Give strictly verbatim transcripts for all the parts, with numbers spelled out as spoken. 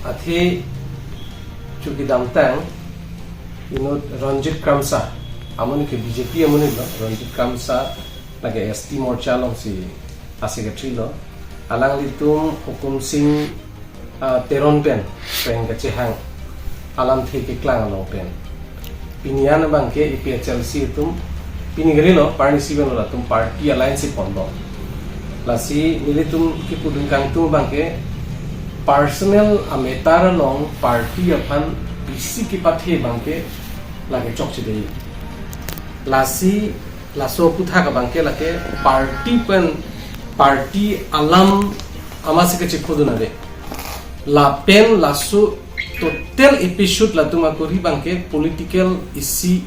Athe chukidamtang inut Ranjit Kramsa, amonit ke B J P amonit lo, Ranjit Kramsa lake S T Morcha alongsi a-secretary lo. Alanglitum Hukum Sing, ah, Teron pen preng kachehang alamthe keklang along pen pini an abangke A P H L C atum pini kalilo, parnisi pen latum party alliance si ponbom. Lasi nelitum kipudun kangtung abangke personal a-matter along party aphan bisi kepathe abangke lake chokche dei. Lasi laso aputhak abangke lake party pen party alam amatsi kachephodun ave. Lapen laso total episode latum akori abangke political isi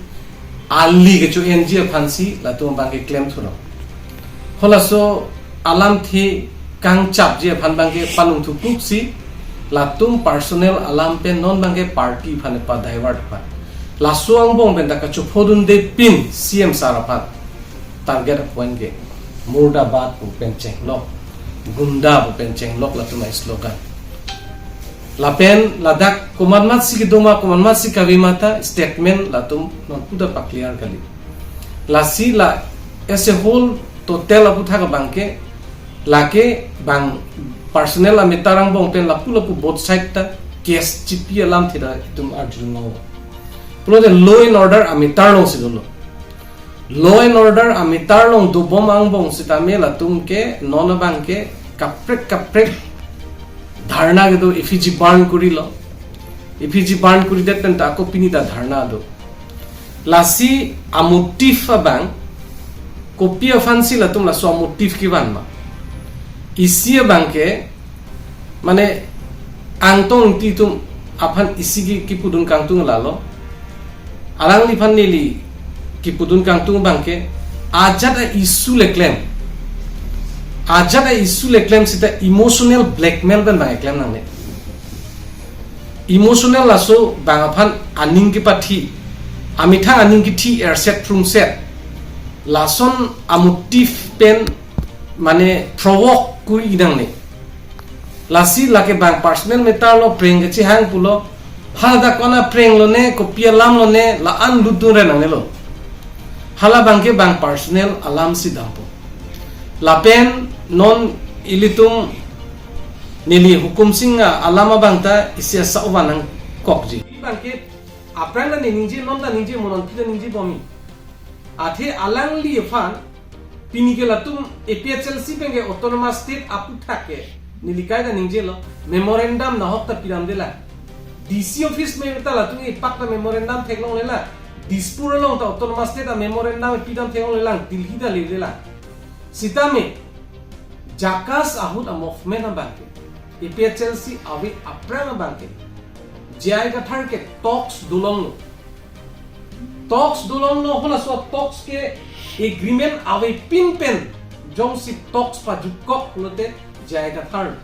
ali kecho-enji aphansi latum abangke klemthulo. Halaso alamthe kangchapji aphan abangke panung thukuksi latum personal alam pen non abangke party aphan pa-divert aphan. Laso angbong pen ta kachephodunde pin C M sir aphan target apoint ke Murdabad pu pen chenglok, Gunda pu pen chenglok latum a-slogan. Lapen ladak komatmatsi kedoma, komatmatsi kave mata statement latum non puda pa-clear kali. Lasi la as a whole total aputhak abangke lake bang personal a-matter angbong pen lapu lapu both side ta case chipi alamthe ta itum arjulong. Pulote law and order a-matter alongsi dolo. Law and order a-matter along dobom angbong sitame latum ke non abangke kaprek kaprek dharna kedo, effigy burn korilo. Effigy burn koridet pen ta ako pini ta dharna do. Lasi a-motive abang kopi aphansi latum laso a-motive kevan ma? Isi abangke mane Angtong Engti atum aphan isi ke kipudun kangtung lalo. Alangliphan neli kipudun kangtung abangke ajat a-issue le klem. Ajat a-issue le klem sita emotional blackmail pen bang eklem nangne. Emotional laso bang aphan aning kepathi, amethang aning kethi erset phrungset, lason a-motive pen mane provoke kori nangne. Lasi lake bang personal matter lo, preng kachehang pulo. Hala dak kona preng lone, kopi alam lone, la-an lutdun re nangnelo. Hala abangke bang personal alamsi dampo. Lapen non ilitum neli Hukum Sing a-alam abang ta isi asa uvan nangkokji. Abangke aphrang ta ne ningje, non ta ningje, mo nonke ta ningje bomji. Athe alangli aphan pini ke latum A P H L C pen ke autonomous state aputhak ke neli kaita ningjelo, memorandum nahok ta pidamdelang. D C office me ta latum ipak ta memorandum theklonglelang. Dispur along ta autonomous state a-memorandum pidam theklonglelang, Delhi ta ledelang. Sitame JACAS ahut a-movement abangke, A P H L C ave aphrang abangke, J I Kathar ke talks dolonglo. Talks dolonglo, halaso talks ke agreement avepin pen jongsi talks pajutkok pulote J I Kathar.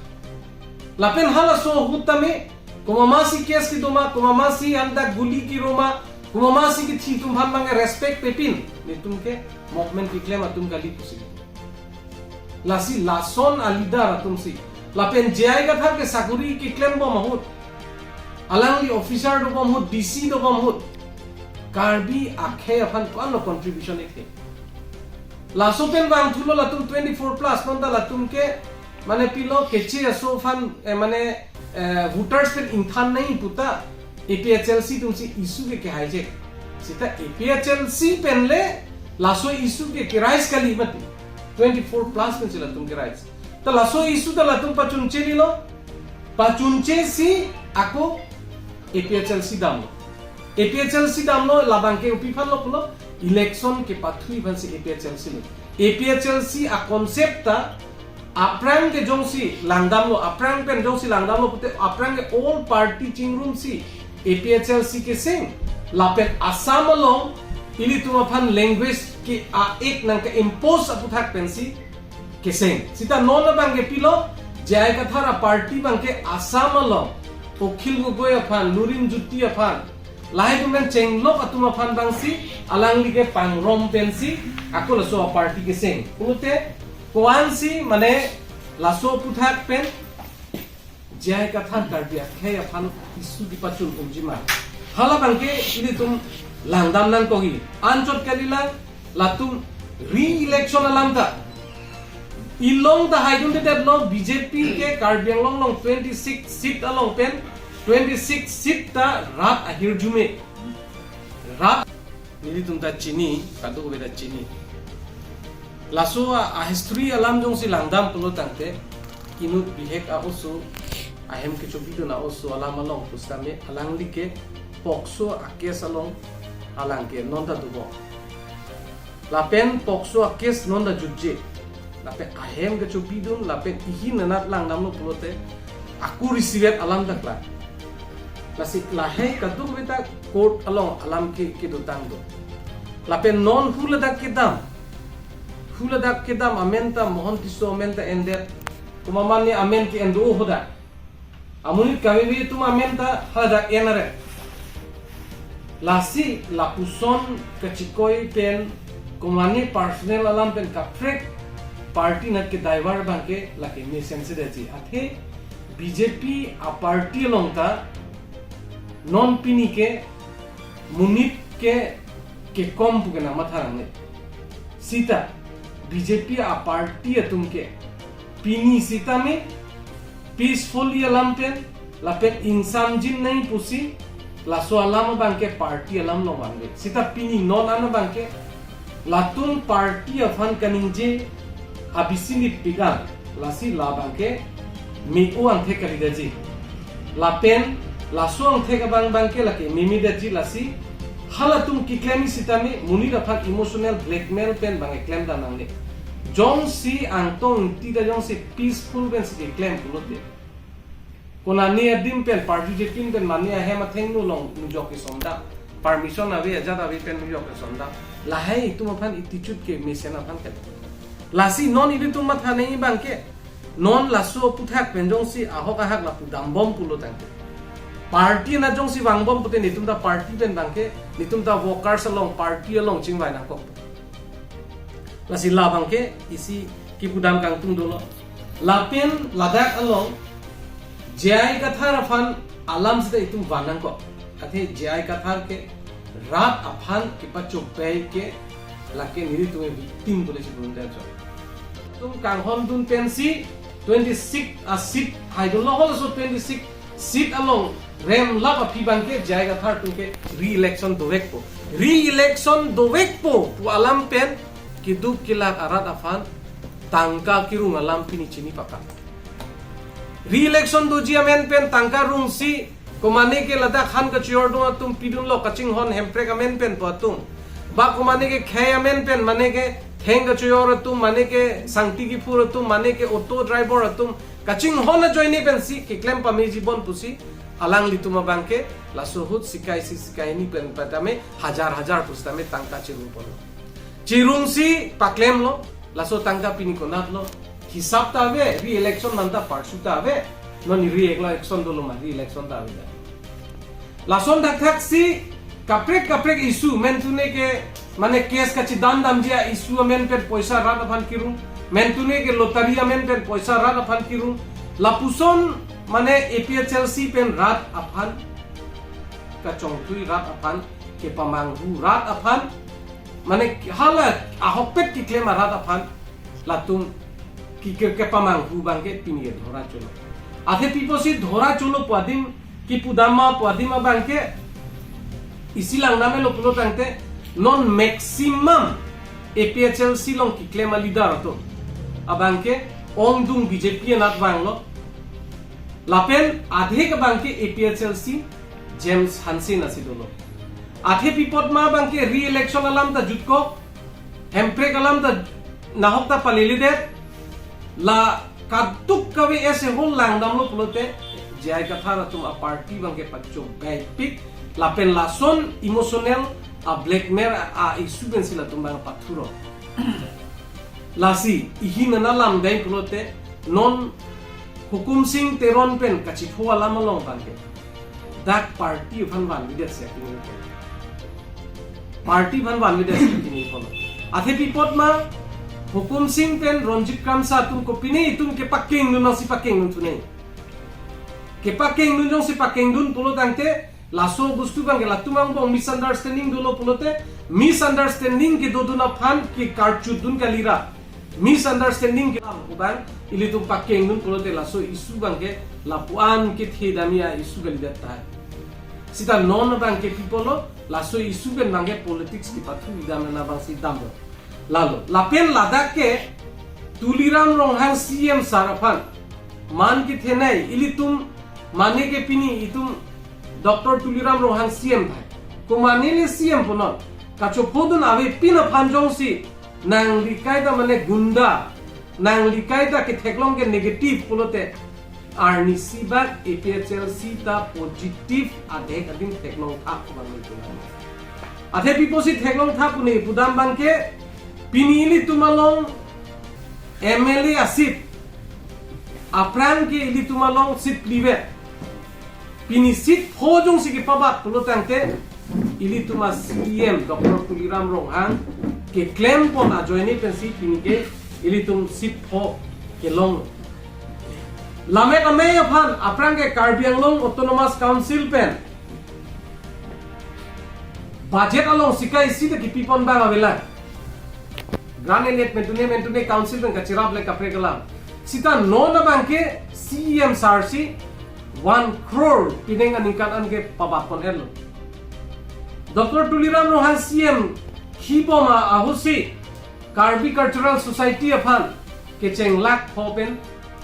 Lapen halaso ahut tame komatmatsi case kedoma, komatmatsi anta guli keroma, komatmatsi kethi atum aphan abangke respect pepin netum ke movement keklem atum kali pusi. Lasi lason a-leader atumsi. Lapen J I Kathar ke sakori keklembom ahut, alangli officer dobom ahut, D C dobom ahut, Karbi akhei aphan ko-anlo contribution ekthe? Laso pen vangthulo latum twenty-four plus, non ta latum ke mane pilo, keche aso aphan, eh, mane, eh, voters pen ingthan nangji puta A P H L C atumsi issue ke ke-hijack. Sita A P H L C pen le laso issue ke ke-raise kali mati. Twenty-four plus pensi latum ke-raise. Ta laso issue ta latum pachunche nilo. Pachunchesi ako A P H L C damlo. A P H L C damlo, labangke kopi aphanlo pulo, election kepathu aphansi A P H L C lo. A P H L C a-concept ta aphrang ke jongsi langdamlo, aphrang pen jongsi langdamlo pute aphrang ke all party chingrumsi A P H L C keseng. Lapen Assam along ilitum aphan language ke a-act nangke-impose aputhak pensi keseng. Sita non abangke pilo, J I Kathar a-party abangke Assam along Akhil Gogoi aphan, Lurinjyoti aphan, lahai atum pen chenglok atum aphan abangsi alangli ke pangrum pensi ako laso a-party keseng. Pulote ko-ansi mane laso aputhak pen J I Kathar Karbi akhei aphan issue kipachun umjima. Hala abangke ilitum langdam nangkok he. Anchot kalilang latum re-election alam ta. Ilong ta haidundedetlo, B J P ke Karbi Anglong along twenty-six seat along pen twenty-six seat ta rat ahirjume. Rat nelitum ta chini, kadokave ta chini. Laso a, a history alam jongsi langdam pulo tangte, inut bihek a-oso, ahem kechobidun a-oso alam along pusitame alangli ke POCSO a-case along alang ke non ta dobom. Lapen POCSO a-case non ta jutje. Lapen ahem kechobidun, lapen ihin anat langdamlo pulote, ako risivet alam ta klar. Lasi lahei kadokave ta court along alam ke kedotang do. Lapen non huladak kedam, huladak kedam amen ta Mohon Tisso amen ta endet, komat mane amen ke-en do hodak. Amonit kaveve atum amen ta haladak en are. Lasi lapuson kachikoi pen komat mane personal alam pen kaprek party anat ke-divert abangke lake mesense detji. Athe B J P a-party along ta non pini ke monit ke kekom pu ke nangmatha nangne. Sita B J P a-party atum ke pini sitame peacefully alam pen lapen ingsamjin nangji pusi laso alam abangke party alam along vanve. Sita pini non an abangke latum party aphan kaningje abisi nipik an, lasi la abangke me-o angthek kalidetji. Lapen laso angthek abang abangke lake memedetji, lasi halatum keklem sitame monit aphan emotional blackmail pen abang keklem dam nangne. Jongsi Angtong Engti ta jongsi peaceful pensi keklem pulote, konane adim pen party jetin pen mane ahem athengno along nujok kesomda, permission ave ajat ave pen nujok kesomda, lahei itum aphan attitude ke mesen aphan ke. Lasi non ilitum matha nangji abangke, non laso aphuthak pen jongsi ahok ahak lapu dambom pulo tangte, party anat jongsi vangbom pute, netum ta party pen abangke, netum ta workers along, party along chingvai nangkok. Lasi la abangke isi kipudam kangtung dolo. Lapen ladak along J I Kathar aphan alam sita itum van nangkok. Athe J I Kathar ke rat aphan kepachobei ke lake nelitum victim pule si pulun dan so. Itum kanghon dun pensi twenty-six a-seat haidunlo, halaso twenty-six seat along remlap aphi abangke J I Kathar atum ke re-election dovekpo. Re-election dovekpo pu alam pen keduk kelak arat aphan tangka kerung alam pini chini pakam. Re-election doji amen pen tangka rungsi, komat mane ke ladak han kachoyor dun atum pidunlo kachinghon Hemprek amen pen pu atum, ba komat mane ke khei amen pen, mane ke theng kachoyor atum, mane ke sangti kiphur atum, mane ke auto driver atum, kachinghon ajoine pensi keklem pameji bon pusi alanglitum abangke laso ahut sikai isi sikai hini pen patame hajar hajar pusitame tangka chirung ponlo. Chirungsi paklemlo, laso tangka pini konatlo? Hisap ta ave, re-election manta parsu ta ave, non re-election dolo ma, re-election ta ave da. Lason thakthak si kaprek kaprek issue, mentune ke, mane case kachidam damji a-issue amen pen poisa rat aphan kerung, mentune ke lottery amen pen poisa rat aphan kerung, lapuson mane A P H L C pen rat aphan kachongthui, rat aphan kepamanghu, rat aphan mane hala ahokpet keklem arat aphan latum ke, ke, kepamanghu abangke pini ke dhora cholo. Athe pi apotsi dhora cholo pu adim, kipudam ma pu adim abangke isi langdam-etlo pulo tangte, non maximum A P H L C along keklem a-leader atum abangke ongdung B J P anat vanglo. Lapen adhik abangke A P H L C James Hansen si dolo. Athe pi apot ma abangke re-election alam ta jutkok, Hemprek alam ta nahok ta paleledet, la kaduk kave ese hol langdamlo pulote, J I Kathar atum a-party abangke pachobeipik, lapen lason emotional a-blackmail a-issue pensi latum abang pathuro. Lasi ihin ana lamdai pulote, non Hukum Sing Teron pen kachipho alam along abangke dak party aphan vanvedet si akimi. Party aphan vanvedet si akimi kono. Athe pi apot ma Hukum Sing pen Ronjit Kramsa atum kopine itum kepakeng dun nangsi pakeng dun thunei. Kepakengdun jongsi pakengdun pulo tangte, laso bostu abangke latum angbong misunderstanding dolo pulote, misunderstanding kedodun aphan ke karchutdun kalira. Misunderstanding ke abang ilitum pakengdun pulote laso issue abangke lapuan kethe damji a-issue kalidet tahai. Sita non abangke pi pulo, laso issue pen abangke politics kepathu idam na abangsi damlo. Lalo, lapen ladak ke Tuliram Ronghang C M sir aphan man kethenei, ilitum mane ke pini itum Doctor Tuliram Ronghang C M tahai. Komatne le C M punon, kachophodun avepin aphan jongsi nangli kaita mane gunda, nangli kaita ketheklong ke negative pulote, arnisi bak A P H L C ta positive adhek adim theklong thak abang ni pulang. Athe pi pusi theklong thak pu ne pudam abangke, pini ilitum along M L A a-seat, aphrang ke ilitum along seat phli vet. Pini seat pho jongsi kepabat pulo tangte, ilitum a-C E M Doctor Tuliram Ronghang keklempon ajoine pensi pini ke ilitum seat pho kelong. Lamek amei aphan aphrang ke Karbi Anglong Autonomous Council pen budget along sika isi ta kepipon abang avelang. Grant elite mentune mentune council pen kachirap le kaprek alam. Sita non abangke C E M sir si one crore pining aningkan an ke pabatpon-etlo. Doctor Tuliram Ronghang C M khibom ahutsi Karbi Cultural Society aphan kecheng lakh pho pen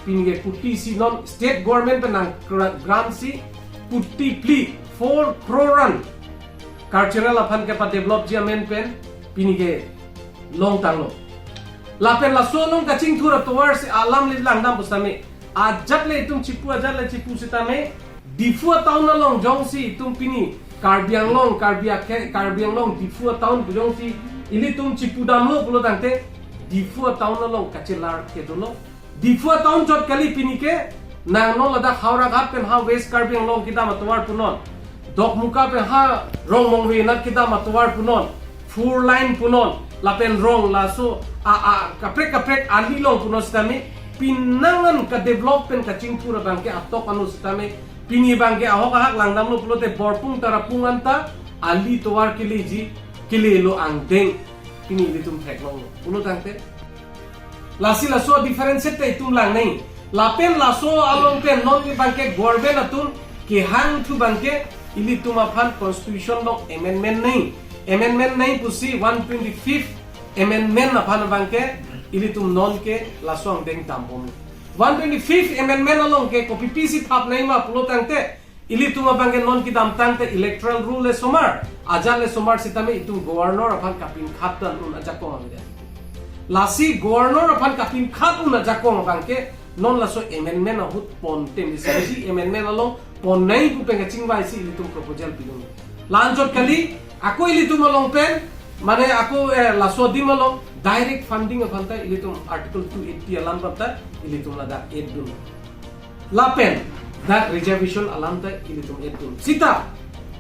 pini ke kuti isi, non state government pen nang gra-, grant si kuti phli, four crore an cultural aphan kepadevelopji amen pen pini ke longtanglo. Lapen laso along kachingthur atovar si alam le langdam pusitame, ajat le itum chipu, ajat le chipu sitame, Diphu town along jongsi itum pini Karbi Anglong, Karbi akhei, Karbi Anglong Diphu town pu jongsi ilitum chipu damlo pulo tangte, Diphu town along kachelar kedolo. Diphu town chot kali pini ke, nang non ladak Howraghat pen ha West Karbi Anglong kedam atovar punon, Dokmoka pen ha Rongmongve anat kedam atovar punon, four lane punon, lapen rong laso a, a, kaprek kaprek ali along punon sitame, pinangan kadevelop pen kachingthur abangke atok ano sitame, pini abangke ahok ahak langdamlo pulote Borpung Tarapung anta ali tovar keleji, kelelo angdeng, pini ilitum theklonglo pulo tangte. Lasi laso difference ta itum langnei. Lapen laso along pen non ke abangke government atum kehangthu abangke ilitum aphan constitution along amendment nang. Amendment nang pusi one twenty-fifth amendment aphan abangke ilitum non ke laso angdeng dambom. One twenty-fifth amendment along ke kopi pisi thap nangma pulo tangte, ilitum abangke non kedamtang te electoral roll le osomar, ajat le osomar sitame itum governor aphan kapinkhat dun un ajakong avedet. Lasi governor aphan kapinkhat un ajakong abangke non laso amendment ahut pon tem isi amendment along pon nang pu pen kachingvai si ilitum proposal pidun. La-anchot kali, ako ilitum along pen, mane ako, eh, laso adim along direct funding aphan ta ilitum Article two eighty alam aphan ta ilitum ladak et dun. Lapen dak reservation alam ta ilitum et dun. Sita,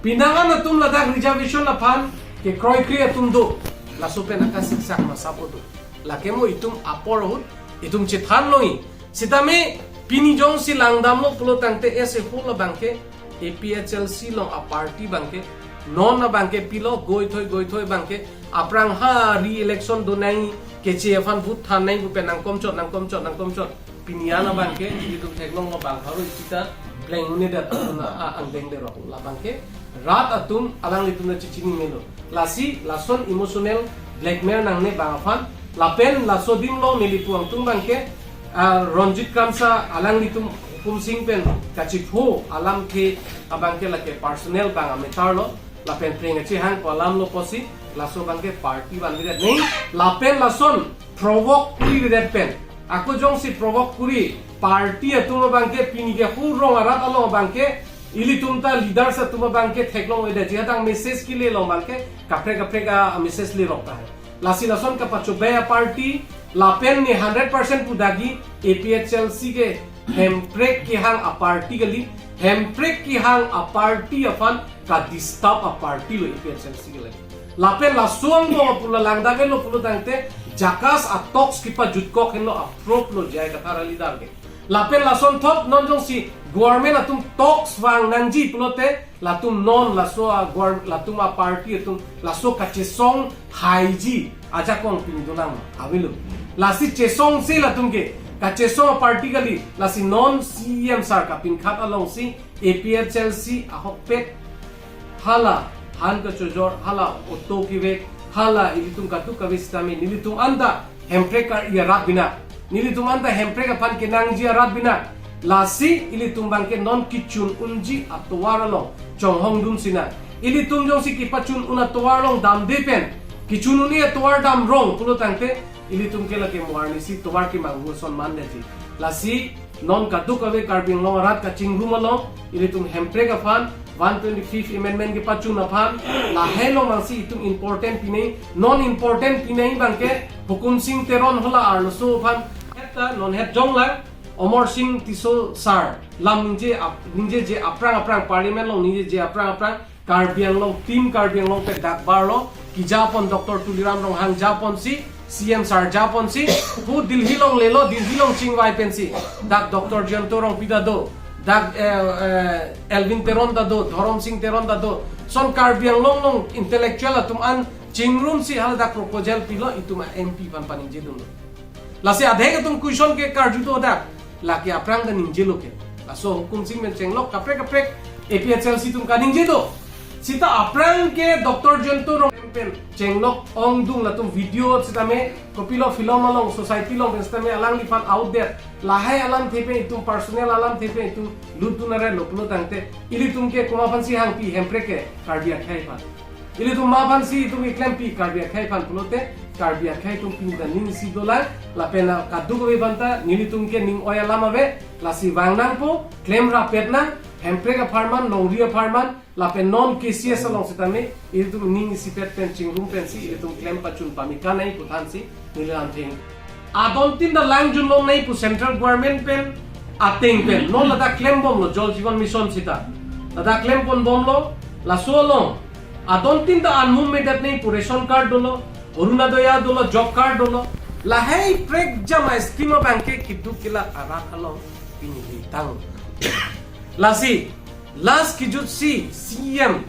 pinangan atum ladak reservation aphan kekroikre atum do. Laso pen akasiksak masap do. Lake mo itum apor ahut, itum chethan noi. Sitame pini jongsi langdamlo pulo tangte as a whole abangke A P H L C along a-party abangke, non abangke pilo goithoi goithoi abangke, aphrang ha re-election do nang, keche aphan vote than nang pu pen nangkomchot, nangkomchot, nangkomchot. Pini an abangke, ilitum theklonglo bang pharo isi ta pleng un-edet atum a, a, angdeng lerok. La abangke, rat atum alanglitum ta chechini melo. Lasi, lason emotional blackmail nangne bang aphan. Lapen laso adim along neli pu angtung abangke, ah, Ranjit Kramsa alanglitum hukum sing pen kachipho alam ke abangke lake personal bang a-matter lo. Lapen pring achi hang ko alam lo pusi, laso abangke party vanvedet nang. Lapen lason provoke kurivedet pen, ako jongsi provoke kuri, party atum abangke pini ke hu rong arat along abangke, ilitum ta leaders atum abangke theklong-edetji, hatang message kele along abangke kaprek kaprek a-message lerok tahai. Lasi lason kapachobei a-party, lapen ne hundred percent pudagi A P H L C ke Hemprek kehang a-party kali, Hemprek kehang a-party aphan ka-disturb a-party lo A P H L C ke lagi. Lapen laso angbong pulo langdamlo pulo tangte, JACAS a-talks kepajutkok henlo a-proof lo J I Kathar a-leader ke. Lapen lasonthot non jongsi government atum talks vang nangji pulote latum non laso a gor latum a party atum laso kachesong haiji ajakong pindunang avelo. Lasi chesongsi latum ke kachesong a party kali, lasi non C E M sir kapinkhat alongsi A P H L C ahokpet hala han kachojor, hala auto kevek, hala ilitum kadokave sitame nelitum anta Hemprek kar-i arat binak, nelitum anta Hemprek aphan kenangji arat binak. Lasi ilitum abangke non kechun unji atovar along chonghongdun sinang. Ilitum jongsi kepachun un atovar along damde pen, kechun un-e atovar dam rong pulo tangte, ilitum ke lake mo arnisi tovar kemanghu ason mandeji. Lasi non kadokave Karbi Anglong arat kachingrum along ilitum Hemprek aphan one twenty-fifth amendment kepachun aphan lahai along mangsi itum important pinai, non important pinai abangke Hukum Sing Teron hala arloso aphan, heta non het jongla Amar Sing Tisso sir lam ningje ap- ningjeje aphrang aphrang, parliament along ningjeje aphrang aphrang, Karbi Anglong, Team Karbi Anglong pen dak barlo, kejapon Doctor Tuliram Ronghang japonsi, C M sir japonsi, pu Delhi along lelo, Delhi along chingvai pensi, dak Doctor Jayanta Rongpi ta do, dak, eh, eh, Elwin Teron ta do, Dhorom Sing Teron ta do, son Karbi Anglong along intellectual atum an chingrumsi hala dak proposal pilo, itum a M P aphan paningjedunlo. Lasi adhek atum question ke karju do dak, lake aphrang ta ningjelo ke. Laso Hukum Sing pen chenglok kaprek kaprek A P H L C atum kaningje do. Sita aphrang ke Doctor Jayanta Rongpi pen chenglok ongdung latum video sitame kopilo film along, society along pen sitame alangliphan outdated. Lahai alamthe pen itum personal alamthe pen itum lutdun arelo pulo tangte, ilitum ke komat aphansi hangpi Hemprek ke? Karbi akhei aphan. Ilitum komat aphansi itum keklempi? Karbi akhei aphan pulote, Karbi akhei atum pini ta ning isi dolang, lapen kadokave aphanta nelitum ke ning oi alam ave, lasi vang nangpo, klem rapet nang, Hemprek apharman, longri apharman, lapen non K C S along sitame, ilitum ning isipet pen chingrum pensi, ilitum klem pachun pame kanai puthansi, neli lam theng. Adontin ta langjun longnai pu central government pen ateng pen. Non ladak klembomlo Jal Jeevan Mission sita. Ladak klempon bomlo, laso along adontin ta anmum medat nai pu ration card dolo, Orunodoi dolo, job card dolo. Lahai prekjam a scheme abangke keduk kelak arat along pini tang. Lasi, last kejutsi C M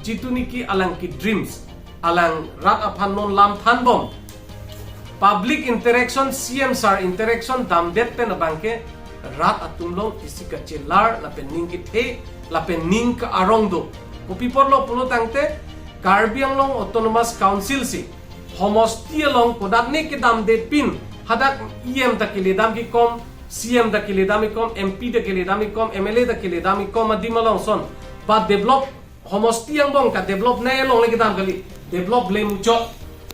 Jitu Niki alang ke dreams, alang rat aphan non lam thanbom. Public interaction, C M sir interaction damdet pen abangke rat atum along isi kachelar lapen ning kethe lapen ning ka-arong do. Kopi apotlo pulo tangte, Karbi Anglong Autonomous Council si homosti along kodatne kedamde pin, hadak E M ta keledam kekom, C M ta keledam kekom, M P ta keledam kekom, M L A ta keledam kekom adim along son, ba develop homosti angbong ka develop nai along le kedam kali, develop le muchot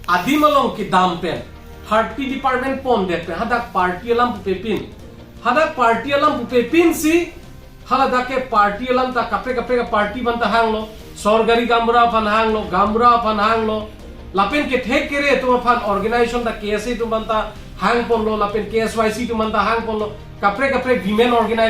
adim along kedam pen, thirty department pondet pen, hadak party alam pupe pin, hadak party alam pupe pinsi, haladak ke party alam ta kaprek kaprek party aphanta hanglo, sorkari gaonbura aphan hanglo, gaonbura aphan hanglo, lapen kethe kere atum aphan, organization ta K S A atum aphanta hangponlo, lapen K S Y C atum aphanta hangponlo, kaprek kaprek women organization